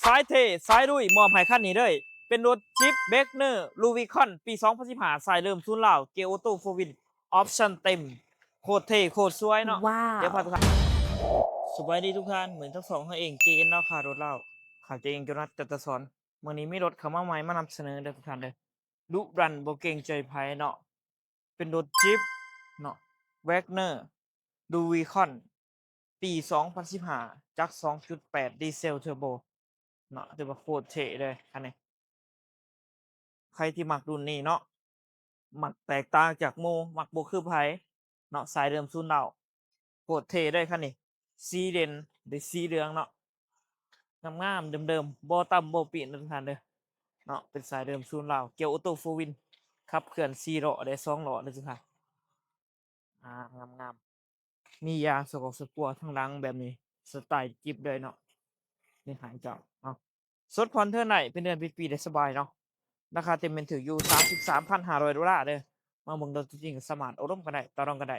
ສາຍເທ່ສາຍລຸຍ ມອບໃຫ້ຄັນນີ້ເລີຍ ເປັນລົດຈິບ Wagoner Rubicon ປີສອງພັນສິບຫ້າ ສາຍເລີ່ມສູນລາວ ເກຍໂອໂຕ້ ໂຟວີນ ອອບຊັນເຕັມ ໂຄດເທ່ໂຄດສວຍເນາະ. ວ້າວ ດຽວພາທຸກທ່ານ ສະບາຍດີທຸກທ່ານ ເໝືອນທັງສອງເຮົາເອງ ເຈເອັນ ລາວຄ້າລົດລາວ ຂ້າເຈົ້າເອງ ໂຈນັດ ຈັນທະສອນ. ມື້ນີ້ມີລົດເຂົ້າມາໃໝ່ມານຳສະເໜີເດີທຸກທ່ານເດີ ດຸດັນບໍ່ເກງໃຈໃຜເນາະ. ເປັນລົດຈິບເນາະ Wagoner Rubicon ປີສອງພັນສິບຫ້າ ຈັກສອງຈຸດແປດ ດີເຊວເທີໂບເນາະ ຖືວ່າໂຄດເທ່ເລີຍຄັນນີ້. ໃຜທີ່ມັກລຸ້ນນີ້ເນາະ ມັກແຕກຕ່າງຈາກໝູ່ ມັກບໍ່ຄືໃຜເນາະ ສາຍເລີ່ມສູນລາວ ໂຄດເທ່ເລີຍຄັນນີ້. ສີເດັ່ນ ຫຼື ສີເຫຼືອງເນາະ ງາມໆ ເດີມໆ ບໍ່ຕຳບໍ່ປີ້ນເດີທຸກທ່ານເດີເນາະ. ເປັນສາຍເລີ່ມສູນລາວ ເກຍໂອໂຕ້ ໂຟວີນ ຂັບເຄື່ອນສີ່ລໍ້ ແລະ ສອງລໍ້ເດີທຸກທ່ານ. ອ່າ ງາມໆ ມີຢາງສະກອກສະກົວທາງຫຼັງແບບນີ້ ສະໄຕຈິບເລີຍເນາະ. ນີ້ໃຫ້ເຈົ້າເນາະ ສົດຜ່ອນເທີນໄດ້ ເປັນເດືອນເປັນປີໄດ້ສະບາຍເນາະ. ລາຄາເຕັມແມ່ນຖືກຢູ່ ສາມສິບສາມພັນຫ້າຮ້ອຍໂດລາເດີ. ມາເບິ່ງລົດຕົວຈິງກໍສາມາດໂອ້ລົມກັນໄດ້ ຕໍ່ລອງກັນໄດ້.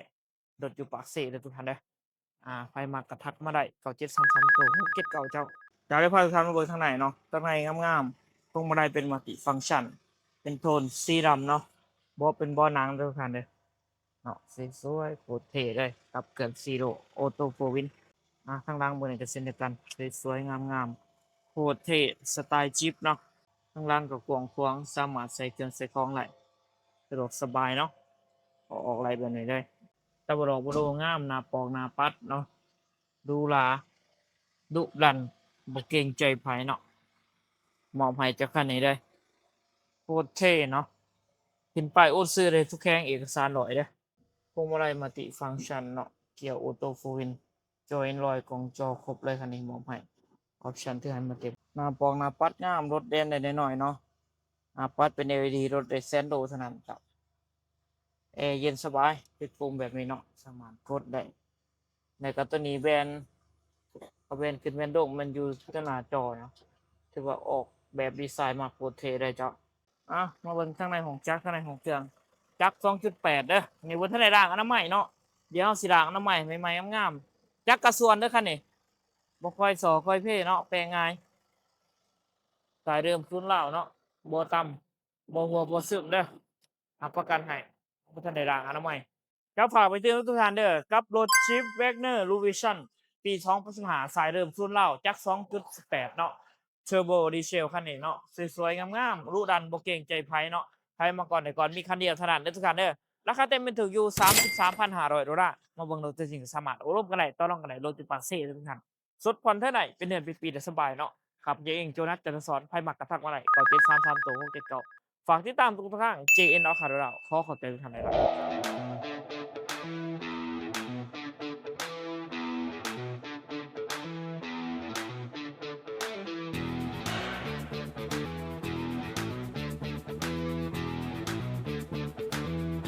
ລົດຢູ່ປາກເຊເດີທຸກທ່ານເດີ. ອ່າ ໃຜມັກກໍທັກມາໄດ້ ເກົ້າເຈັດສາມສາມ ໂຕ ຫົກເຈັດເກົ້າ ເຈົ້າ. ດຽວໄດ້ພາທຸກທ່ານມາເບິ່ງທາງໃນເນາະ ທາງໃນງາມໆ ພວງມາໄລເປັນ multifunction ເປັນໂທນສີດຳເນາະ ເບາະເປັນເບາະໜັງເດີທຸກທ່ານເດີ. ເນາະ ສວຍໆ ໂຄດເທ່ເລີຍ ຂັບເຄື່ອນສີ່ລໍ້ ໂອໂຕ້ ໂຟວີນ. ອ່າ ທາງຫຼັງເບິ່ງນີ້ກໍເຊັ່ນດຽວກັນ ສວຍໆ ງາມໆ ໂຄດເທ່ ສະໄຕຈິບເນາະ. ທາງຫຼັງກໍກວ້າງຂວາງ ສາມາດໃສ່ເຄື່ອງໃສ່ຂອງໄດ້ ສະດວກສະບາຍເນາະ ເອົາອອກໄດ້ແບບນີ້ເລີຍ. ຕາບໍ່ດອກບໍ່ໂດງາມ ໜ້າປອກໜ້າປັດເນາະ ຫຼູຫຼາ ດຸດັນ ບໍ່ເກງໃຈໃຜເນາະ. ມອບໃຫ້ເຈົ້າຄັນນີ້ເລີຍ ໂຄດເທ່ເນາະ. ເຫັນປ້າຍໂອດຊື່ເລີຍ ທຸກແຂວງເອກະສານຮ້ອຍເດີ. ພວງມາໄລ multifunction ເນາະ ເກຍໂອໂຕ້ ໂຟວີນ ຈອຍແອນດຣອຍ ກ້ອງຈໍຄົບເລີຍຄັນນີ້. ມອບໃຫ້ ອອບຊັນທີ່ໃຫ້ມາເຕັມ. ໜ້າປອກໜ້າປັດງາມ ລົດແລ່ນໄດ້ໜ້ອຍໆເນາະ. ໜ້າປັດເປັນ ແອລອີດີ ລົດໄດ້ແສນໂລເທົ່ານັ້ນເຈົ້າ. ແອເຢັນສະບາຍ ເປັນປຸ່ມແບບນີ້ເນາະ ສາມາດກົດໄດ້. ແລ້ວກໍຕົວນີ້ແບນ ກໍແບນຂຶ້ນແບນລົງ ແມ່ນຢູ່ຕໍ່ໜ້າຈໍເນາະ. ຖືວ່າອອກແບບດີໄຊມາໂຄດເທ່ເລີຍເຈົ້າ. ອ່ະ ມາເບິ່ງທາງໃນຫ້ອງຈັກ ທາງໃນຫ້ອງເຄື່ອງ ຈັກສອງຈຸດແປດເດີ. ນີ້ບໍ່ທັນໄດ້ລ້າງອະນາໄມເນາະ ດຽວເຮົາຊິລ້າງອະນາໄມໃໝ່ໆ ງາມໆ. ຈັກກະຊວນເດີຄັນນີ້ ບໍ່ຄ່ອຍສໍ່ຄ່ອຍເພເນາະ ແປງງ່າຍ. ສາຍເລີ່ມສູນລາວເນາະ ບໍ່ຕຳ ບໍ່ຮົ່ວບໍ່ຊຶມເດີ ຮັບປະກັນໃຫ້ ບໍ່ທັນໄດ້ລ້າງອະນາໄມ. ກໍຝາກໄປເຕືອນທຸກທ່ານເດີ ກັບລົດຈິບ Wagoner Rubicon ປີສອງພັນສິບຫ້າ ສາຍເລີ່ມສູນລາວ ຈັກສອງຈຸດແປດເນາະ ເທີໂບດີເຊວຄັນນີ້ເນາະ. ສວຍໆ ງາມໆ ດຸດັນ ບໍ່ເກງໃຈໃຜເນາະ. ໃຜມາກ່ອນໄດ້ກ່ອນ ມີຄັນດຽວເທົ່ານັ້ນເດີທຸກທ່ານເດີ. ລາຄາເຕັມແມ່ນຖືກຢູ່ ສາມສິບສາມພັນຫ້າຮ້ອຍໂດລາ. ມາເບິ່ງລົດຕົວຈິງກໍສາມາດໂອ້ລົມກັນໄດ້ ຕໍ່ລອງກັນໄດ້ ລົດຢູ່ປາກເຊເດີທຸກທ່ານ. ສົດຜ່ອນເທີນໄດ້ ເປັນເດືອນເປັນປີໄດ້ສະບາຍເນາະ. ຂ້າພະເຈົ້າເອງ ໂຈນັດ ຈັນທະສອນ. ໃຜມັກກໍທັກມາໄດ້ ເກົ້າເຈັດສາມສາມ ໂຕ ຫົກເຈັດເກົ້າ. ຝາກຕິດຕາມທຸກຊ່ອງທາງ ເຈເອັນ ລາວຄ້າໂດຍລາວ. ຂໍຂອບໃຈທຸກທ່ານຫຼາຍໆ.